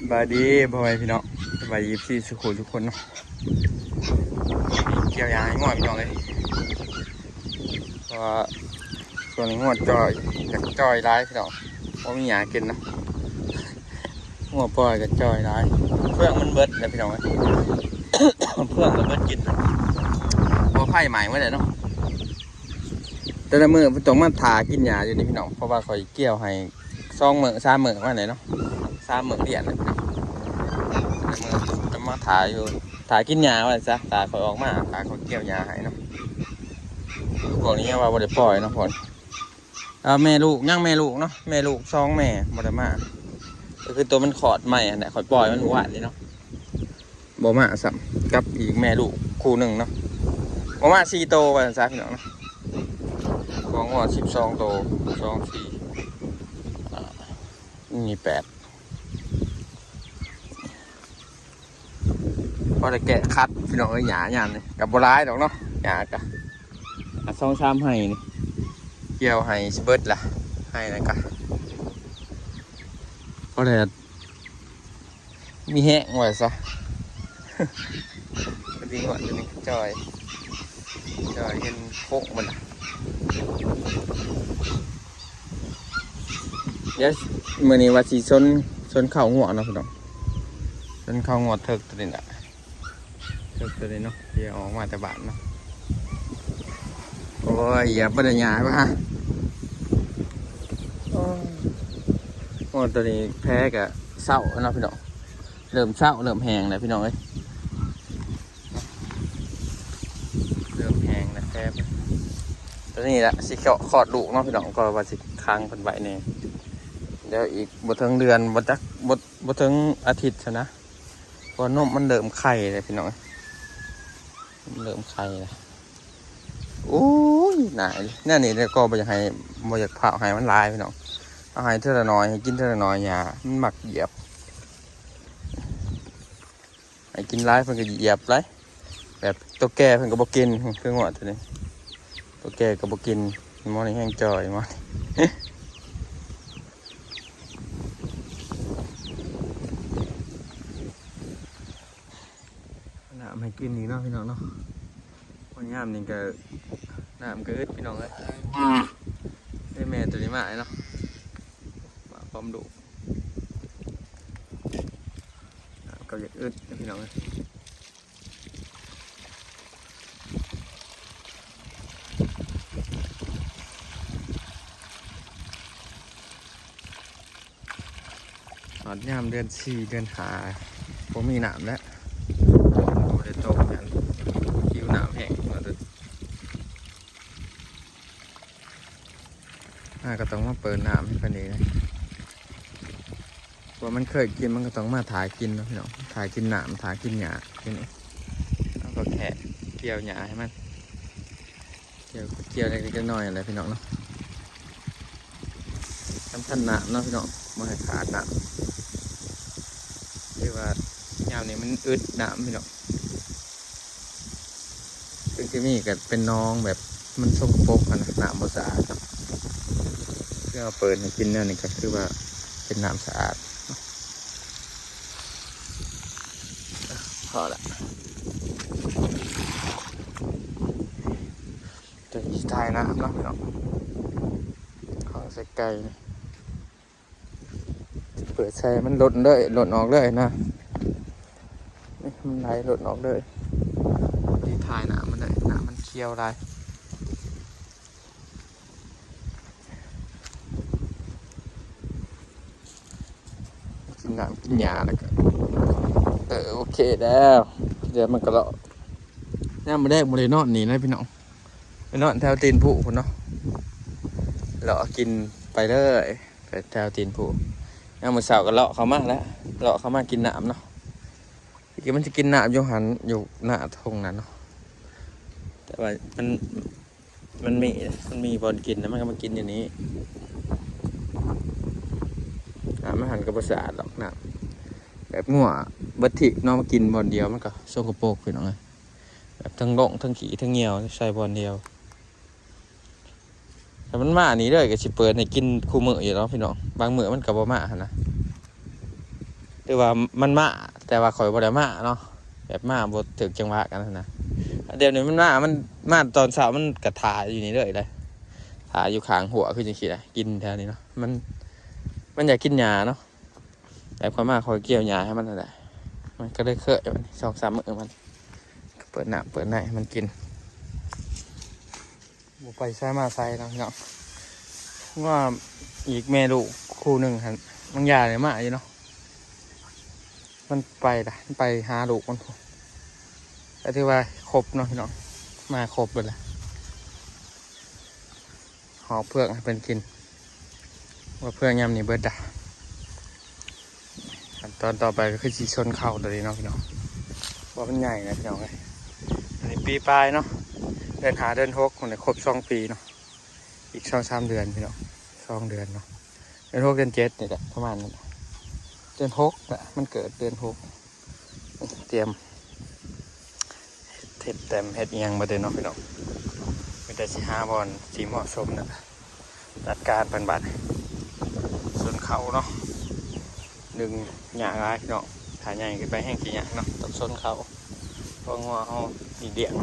ສະບາຍດີພໍ່ແມ່ພີ່ນ້ອງ ສະບາຍດີ ເອັຟຊີ ສູ່ຄູ່ສູ່ຄົນເນາະ. ກ່ຽວຫຍ້າໃຫ້ງົວພີ່ນ້ອງເອີຍ ເພາະວ່າຊ່ວງນີ້ງົວຈ່ອຍ ຢາກຈ່ອຍຫຼາຍພີ່ນ້ອງ ບໍ່ມີຫຍ້າກິນເນາະ. ງົວປ່ອຍກໍຈ່ອຍຫຼາຍ ເຟືອງມັນເບິດແລ້ວພີ່ນ້ອງເອີຍ ເຟືອງກໍເບິດກິນ ບໍ່ ໄຟໄໝ້ໝົດແລ້ວເນາະ. ແຕ່ລະມື້ເພິ່ນຕ້ອງມາຖ້າກິນຫຍ້າຢູ່ນີ້ພີ່ນ້ອງ ເພາະວ່າຂ້ອຍກ່ຽວໃຫ້ສອງມື້ສາມມື້ມາແລ້ວເນາະ ສາມມື້ລຽນແລ້ວພີ່ນ້ອງ. ແຕ່ລະມື້ຈະມາຖ້າຢູ່ ຖ້າກິນຫຍ້າວ່າຊະ ຖ້າຂ້ອຍອອກມາ ຖ້າຂ້ອຍກ່ຽວຫຍ້າໃຫ້ເນາະ. ພວກນີ້ຍັງວ່າບໍ່ໄດ້ປ່ອຍເນາະ ພວກ ເອີ ແມ່ລູກ ຍັງແມ່ລູກເນາະ ແມ່ລູກສອງແມ່ບໍ່ໄດ້ມາ ກໍຄືໂຕມັນຄອດໃໝ່ຫັ້ນແຫຼະ ຂ້ອຍປ່ອຍມັນມື້ວານນີ້ເນາະ ບໍ່ມາຊ້ຳ ກັບອີກແມ່ລູກຄູ່ໜຶ່ງເນາະ ບໍ່ມາສີ່ໂຕວ່າຊັ້ນຊະພີ່ນ້ອງເນາະ. ຂອງງົວສິບສອງໂຕ ສອງ ສີ່ ອ່າ ນີ້ແປດ ພໍໄດ້ແກ້ຂັດພີ່ນ້ອງເອີຍ ຫຍ້າຍາມນີ້ກໍບໍ່ຫຼາຍດອກເນາະ ຫຍ້າກໍ ອ່າ ສອງສາມໄຮ່ນີ້ ກ່ຽວໄຮ່ຊິເບິດລະ ໄຮ່ນັ້ນກະພໍໄດ້ມີແຮງວ່າຊະ. ພໍດີວ່າຕົວນີ້ຈ່ອຍ ຈ່ອຍເຫັນໂຄ້ງມັນລະ. ດຽວມື້ນີ້ວ່າຊິຊົນ ຊົນເຂົ້າງົວເນາະພີ່ນ້ອງ ຊົນເຂົ້າງົວເຖິກຕົວນີ້ລະ ເຖິກຕົວນີ້ເນາະ ທີ່ອອກມາແຕ່ບ້ານເນາະ. ໂອ້ຍ ຢາບໍ່ໄດ້ຫຍ້າວ່າ ໂອ້ຍ ໂອ້ ຕົວນີ້ແພ້ກະເຊົາເນາະພີ່ນ້ອງ ເລີ່ມເຊົາ ເລີ່ມແຫ້ງແລ້ວພີ່ນ້ອງເອີຍ ເລີ່ມແຫ້ງແລ້ວແພ້. ຕົວນີ້ລະຊິຄອດລູກເນາະພີ່ນ້ອງ ກໍວ່າຊິຂັງເພິ່ນໄວ້ແດ່ ດຽວອີກບໍ່ເຖິງເດືອນ ບໍ່ຈັກ ບໍ່ ບໍ່ເຖິງອາທິດຊັ້ນນະ ເພາະວ່ານົມມັນເລີ່ມໄຂ່ແລ້ວພີ່ນ້ອງ ເລີ່ມໄຂ່ແລ້ວ. ໂອ້ຍ ໜ້າຍ ແນວນີ້ແຫຼະກໍບໍ່ຢາກໃຫ້ ບໍ່ຢາກພ້າວໃຫ້ມັນຫຼາຍພີ່ນ້ອງ ເອົາໃຫ້ເທື່ອລະໜ້ອຍ ໃຫ້ກິນເທື່ອລະໜ້ອຍ ຫຍ້າມັນມັກຢຽບ ໃຫ້ກິນຫຼາຍເພິ່ນກໍຢຽບຫຼາຍ ແບບໂຕແກ່ເພິ່ນກໍບໍ່ກິນ ຄືງົວຕົວນີ້ ໂຕແກ່ກໍບໍ່ກິນ. ໝໍນີ້ແຮງຈ່ອຍໝໍນີ້ ນ້ຳໃຫ້ກິນອີກເນາະພີ່ນ້ອງເນາະ ຍາມນີ້ກໍນ້ຳກໍອຶດພີ່ນ້ອງເອີຍ. ເອີ ແມ່ຕົວນີ້ມາເນາະ ມາພ້ອມລູກ ນ້ຳກໍຢາກອຶດເນາະພີ່ນ້ອງເອີຍ. ຮອດຍາມເດືອນສີ່ເດືອນຫ້າ ບໍ່ມີນ້ຳແລ້ວ ບໍ່ໄດ້ຕົກຫຍັງ ຫິວນ້ຳແຮງວ່າຊັ້ນ ອ່າ ກໍຕ້ອງມາເປີດນ້ຳໃຫ້ເພິ່ນອີກນະ ວ່າມັນເຄີຍກິນ ມັນກໍຕ້ອງມາຖ້າກິນເນາະພີ່ນ້ອງ ຖ້າກິນນ້ຳ ຖ້າກິນຫຍ້າຢູ່ນີ້ ເຮົາກໍແຄ່ກ່ຽວຫຍ້າໃຫ້ມັນ ກ່ຽວ ກ່ຽວເລັກໆນ້ອຍໆຫັ້ນແຫຼະພີ່ນ້ອງເນາະ ສຳຄັນນ້ຳເນາະພີ່ນ້ອງ ບໍ່ໃຫ້ຂາດນ້ຳ ຄືວ່າຍາມນີ້ມັນອຶດນ້ຳພີ່ນ້ອງ ເຊິ່ງທີ່ມີກໍເປັນໜອງແບບມັນສົກກະປົກຫັ້ນນະ ນ້ຳບໍ່ສະອາດເນາະ ຄືເຮົາເປີດໃຫ້ກິນແນວນີ້ກໍຄືວ່າເປັນນ້ຳສະອາດເນາະ ພໍລະ. ຕົວນີ້ຖ່າຍນ້ຳເນາະພີ່ນ້ອງ ເອົາໃສ່ໄກ່ນີ້ ເປີດໃສ່ມັນຫຼົ່ນເລີຍ ຫຼົ່ນອອກເລີຍນະ ນີ້ມັນໄຫຼຫຼົ່ນອອກເລີຍ ທີ່ຖ່າຍນ້ຳມັນໄດ້ ນ້ຳມັນຂຽວຫຼາຍ. ກິນນ້ຳກິນຫຍ້າແລ້ວກໍ ເອີ ໂອເຄແລ້ວ ດຽວມັນກໍເລາະ ຍາມມື້ແລງບໍ່ໄດ້ນອນນີ້ນະພີ່ນ້ອງ ໄປນອນແຖວຕີນພູພຸ້ນເນາະ ເລາະກິນໄປເລີຍ ໄປແຖວຕີນພູ ຍາມມື້ເຊົ້າກໍເລາະເຂົ້າມາແລ້ວ ເລາະເຂົ້າມາກິນນ້ຳເນາະ ທີ່ມັນຊິກິນນ້ຳຢູ່ຫັ້ນ ຢູ່ໜ້າທົ່ງນັ້ນເນາະ ແຕ່ວ່າມັນ ມັນມີ ມັນມີບ່ອນກິນ ແລ້ວມັນກໍມາກິນຢູ່ນີ້ ນ້ຳມັນຫັ້ນກໍບໍ່ສະອາດດອກ ນ້ຳແບບງົວເບິດທີບເນາະ ມາກິນບ່ອນດຽວມັນກໍສົກກະປົກພີ່ນ້ອງເອີຍ ແບບທັງລົງທັງຂີ້ທັງຍ່ຽວໃສ່ບ່ອນດຽວ. ຖ້າມັນມານີ້ເລີຍກໍຊິເປີດໃຫ້ກິນຄູ່ມື້ຢູ່ດອກພີ່ນ້ອງ ບາງມື້ມັນກໍບໍ່ມາຫັ້ນນະ ຫຼືວ່າມັນມາ ແຕ່ວ່າຂ້ອຍບໍ່ໄດ້ມາເນາະ ແບບມາບໍ່ຖືກຈັງຫວະກັນຫັ້ນນະ. ດຽວນີ້ມັນມາ ມັນມາຕອນເຊົ້າ ມັນກະຖ້າຢູ່ນີ້ເລີຍເດ້ ຖ້າຢູ່ຂ້າງຮົ້ວຄືຈັ່ງຊີ້ແຫຼະ ກິນແຖວນີ້ເນາະ. ມັນ ມັນຢາກກິນຫຍ້າເນາະ ແບບຂ້ອຍມາ ຂ້ອຍກ່ຽວຫຍ້າໃຫ້ມັນຫັ້ນແຫຼະ ມັນກໍເລີຍເຄີຍ ສອງສາມມື້ມັນກໍເປີດນ້ຳເປີດໃນໃຫ້ມັນກິນ. ບໍ່ໄປໃສມາໃສເນາະພີ່ນ້ອງ. ວ່າອີກແມ່ລູກຄູ່ໜຶ່ງຫັ້ນ ບາງຢ່າງນີ້ມາຢູ່ເນາະ ມັນໄປລະ ມັນໄປຫາລູກມັນພຸ້ນ. ກໍຖືວ່າຄົບເນາະພີ່ນ້ອງ ມາຄົບເບິດລະ. ຫອບເຜືອກໃຫ້ເພິ່ນກິນ ວ່າເຜືອກຍາມນີ້ເບິດດາ. ຂັ້ນຕອນຕໍ່ໄປກໍຄືຊິຊົນເຂົ້າໂຕນີ້ເນາະພີ່ນ້ອງ ເພາະວ່າມັນໃຫຍ່ແລ້ວພີ່ນ້ອງເອີຍ. ອັນນີ້ປີປາຍເນາະ ເດືອນຫ້າເດືອນຫົກ ມັນໄດ້ຄົບສອງປີເນາະ. ອີກສອງສາມເດືອນພີ່ນ້ອງ ສອງເດືອນເນາະ ເດືອນຫົກເດືອນເຈັດນີ້ແຫຼະ ປະມານນັ້ນ ເດືອນຫົກແຫຼະ ມັນເກີດເດືອນຫົກ. ຕຽມເຮັດ ເຮັດແຕ້ມເຮັດອີ່ຫຍັງເບິດເລີຍເນາະພີ່ນ້ອງ. ມີແຕ່ຊິຫາບ່ອນທີ່ເໝາະສົມນະ ຈັດການເພິ່ນບາດນີ້. ຊົນເຂົ້າເນາະ ດຶງຍາກຫຼາຍພີ່ນ້ອງ ຖ້າໃຫຍ່ຂຶ້ນໄປແຮ່ງຊິຍາກເນາະ ຕ້ອງຊົນເຂົ້າ. ເພາະງົວເຮົານີ້ລ້ຽງ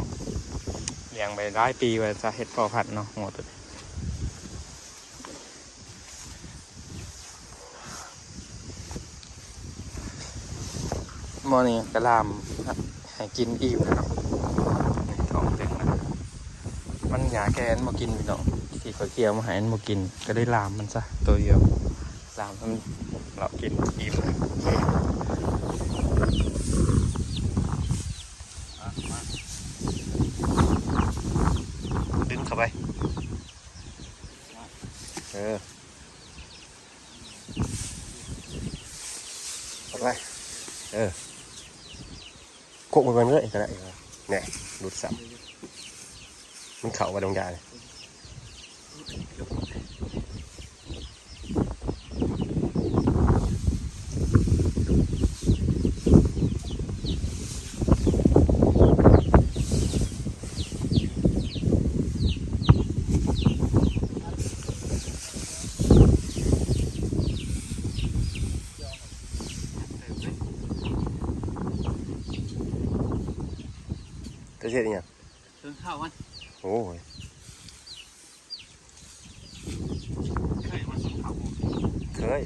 ລ້ຽງໄປຫຼາຍປີວ່າຈະເຮັດພໍ່ພັນເນາະ ງົວໂຕນີ້. ໝໍ່ນີ້ກະລາມໃຫ້ກິນອີ່ມແລ້ວເນາະ ທ້ອງເຕັມແລ້ວ. ມັນຫຍ້າແກ່ມັນບໍ່ກິນພີ່ນ້ອງ ທີ່ຂ້ອຍກ່ຽວມາໃຫ້ມັນບໍ່ກິນ ກະເລີຍລາມມັນຊະໂຕດຽວ ລາມໃຫ້ມັນເລາະກິນອີ່ມແລ້ວ. ດຶງເຂົ້າໄປ ເອີ. ເຂົ້າໄປ ເອີ ກົກມັນເລີຍກໍໄດ້. ແນ່ ຫຼຸດຊ້ຳ ມັນເຂົ້າໄປດອງຢານີ້. ເຈົ້າເຮັດອີ່ຫຍັງ? ເທິງເຂົ້າມັນ. ໂອ້ຍ ເຄີຍມາຊົນເຂົ້າບໍ່? ເຄີຍ.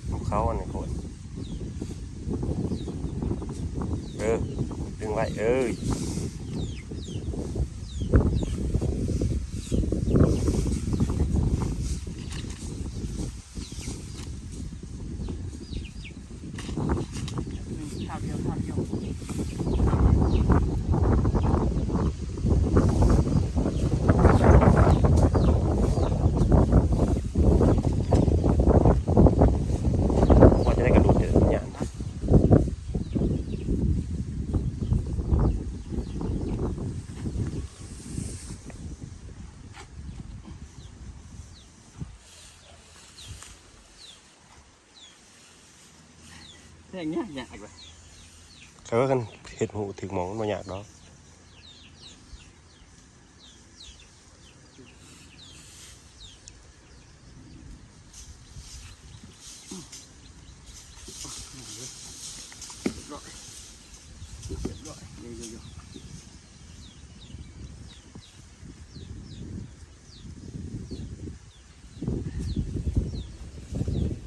ພວກເຂົາອັນນີ້ໂພດ. ເອີ ດຶງໄວ້ ເອີຍ. ວ່າຈະໄດ້ກະດູດເດີ ມັນຢ້ານ. ແທງຍາກໆ ເອີ ຄັນເຮັດຫູຖືກໝ່ອງມັນບໍ່ຍາກດອກ. ຮຽບຮ້ອຍ ຮຽບຮ້ອຍ ຢູ່ໆ.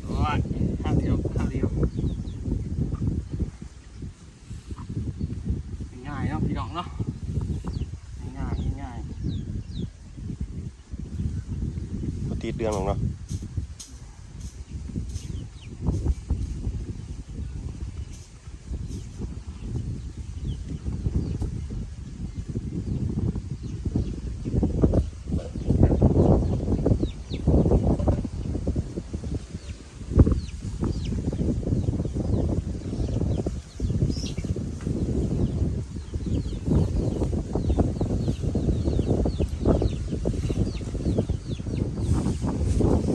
ໂອ້ຍ ທາງດຽວ ທາງດຽວ ງ່າຍເນາະ ພີ່ນ້ອງເນາະ ງ່າຍໆ ງ່າຍໆ. ບໍ່ຕິດເລື່ອງດອກເນາະ. ໂ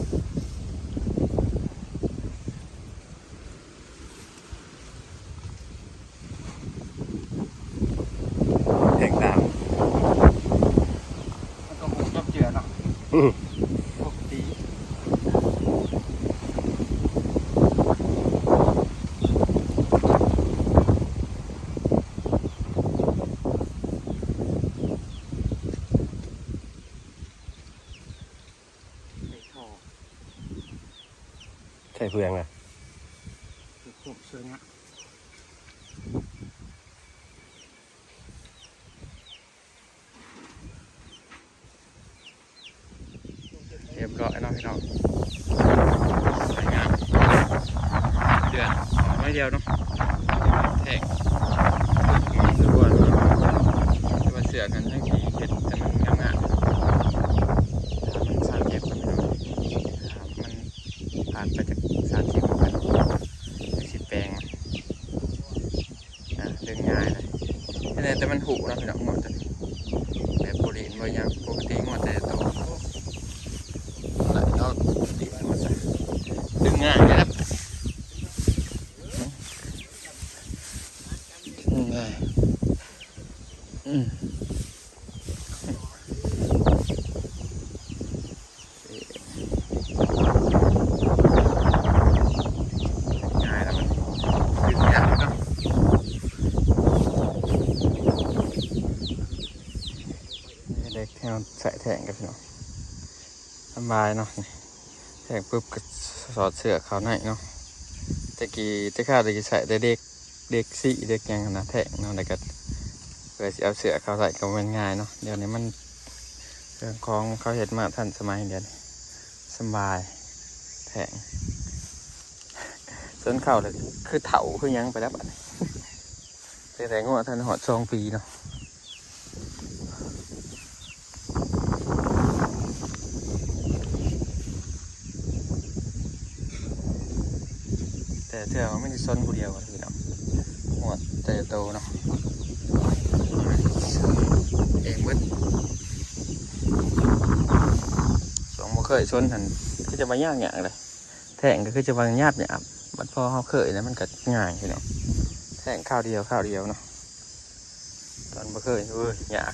ໃສ່ເຟືອງນະ ຄືຄົບເສື້ອນະ. ຮຽບຮ້ອຍເນາະພີ່ນ້ອງ ສວຍງາມ. ເດືອນອອກໜ້ອຍດຽວເນາະ ແທກ ຄືວ່າ ຄືວ່າເສື້ອກັນທັງທີ່ເຮັດໃຫ້ມັນງາມໆ ຖ້າມັນຊາວເຈັດ ພີ່ນ້ອງ ຖ້າມັນຜ່ານໄປຈັກສາມສິບມື້ ຈັ່ງຊິແປງ. ອ່າ ດຶງງ່າຍເລີຍ ແຕ່ມັນຫູເນາະພີ່ນ້ອງ ງົວໂຕນີ້ ແບບບໍ່ຫຼິ້ນບໍ່ຫຍັງ. ປົກກະຕິງົວແຕ່ໂຕ ໄລ່ເອົາ ດຶງງ່າຍເດ້ ງ່າຍ ອືມ. ງ່າຍແລ້ວມັນດຶງຍາກເນາະ ເດັກແຖວໃສ່ແທງກັນເນາະ ສະບາຍເນາະ ແທງປຶບກໍສອດເສື້ອເຂົ້າໃນເນາະ. ແຕ່ກີ້ ແຕ່ຄາວແຕ່ກີ້ໃສ່ແຕ່ເດັກ ເດັກສີເດັກຫຍັງຫັ້ນນະ ແທງເນາະ ແລ້ວກໍເພື່ອຊິເອົາເສື້ອເຂົ້າໃສ່ກໍບໍ່ແມ່ນງ່າຍເນາະ. ດຽວນີ້ມັນເຄື່ອງຂອງເຂົາເຮັດມາທັນສະໄໝ ດຽວນີ້ສະບາຍແທງ. ຊົນເຂົ້າແລ້ວຄືເຖົ້າຄືຫຍັງໄປແລ້ວບັດນີ້ ຕັ້ງແຕ່ງົວທັນຮອດສອງປີເນາະ. ແຕ່ເທື່ອມັນຊິຊົນຜູ້ດຽວກັນພີ່ນ້ອງ ຮອດແຕ່ໂຕເນາະ ເອງເບິດ. ຊ່ວງບໍ່ເຄີຍຊົນຫັ້ນ ຄືຈະມາຍາກໆເລີຍ ແທງກໍຄືຈະວ່າຍາກໆ ບັດພໍເຮົາເຄີຍແລ້ວມັນກໍງ່າຍພີ່ນ້ອງ ແທງຄາວດຽວ ຄາວດຽວເນາະ. ຕອນບໍ່ເຄີຍ ໂອ້ຍ ຍາກ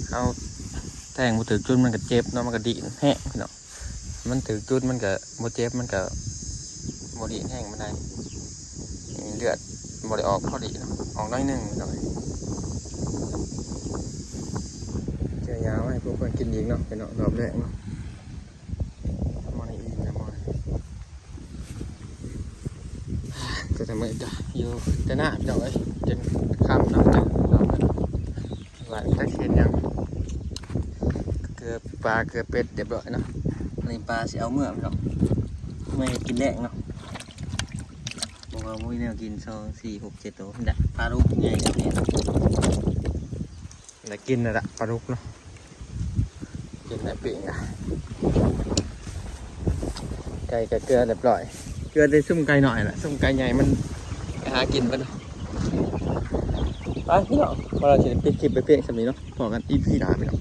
ເຮົາແທງບໍ່ຖືກຈຸດມັນກໍເຈັບເນາະ ມັນກໍດີ້ນແຮງພີ່ນ້ອງ. ມັນຖືກຈຸດມັນກໍບໍ່ເຈັບ ມັນກໍບໍ່ດີ້ນແຮງປານໃດ ເລືອດບໍ່ໄດ້ອອກພໍດີເນາະ ອອກໜ້ອຍໜຶ່ງພີ່ນ້ອງ. ເຈີຢາມາໃຫ້ພວກເພິ່ນກິນອີກເນາະ ພີ່ນ້ອງ ຮອບແລກເນາະ. ມາໃນອີກແລ້ວມາໃນ ແຕ່ລະມື້ກໍຢູ່ແຕ່ໜ້າພີ່ນ້ອງເອີຍ ຈົນຄ່ຳເນາະ ວ່າຈັກເຮັດຫຍັງ ເກືອປາເກືອເປັດຮຽບຮ້ອຍເນາະ. ອັນນີ້ປາຊິເອົາເມືອພີ່ນ້ອງ ເມືອເຮັດກິນແລງເນາະ ເພາະວ່າບໍ່ມີແນວກິນ ສອງ ສີ່ ຫົກ ເຈັດໂຕ. ນີ້ແຫຼະປາດຸກໃຫຍ່ແທ້ນີ້ ໄດ້ກິນແລ້ວລະປາດຸກເນາະ ກິນແລ້ວປີ້ງລະ. ໄກ່ກໍເກືອຮຽບຮ້ອຍ ເກືອແຕ່ຊຸມໄກ່ນ້ອຍລະ ຊຸມໄກ່ໃຫຍ່ມັນໄປຫາກິນເບິດ. ໄປພີ່ນ້ອງ ພວກເຮົາຊິໄດ້ປິດຄລິບໄປພຽງສ່ຳນີ້ເນາະ ພໍ້ກັນອີພີໜ້າພີ່ນ້ອງ.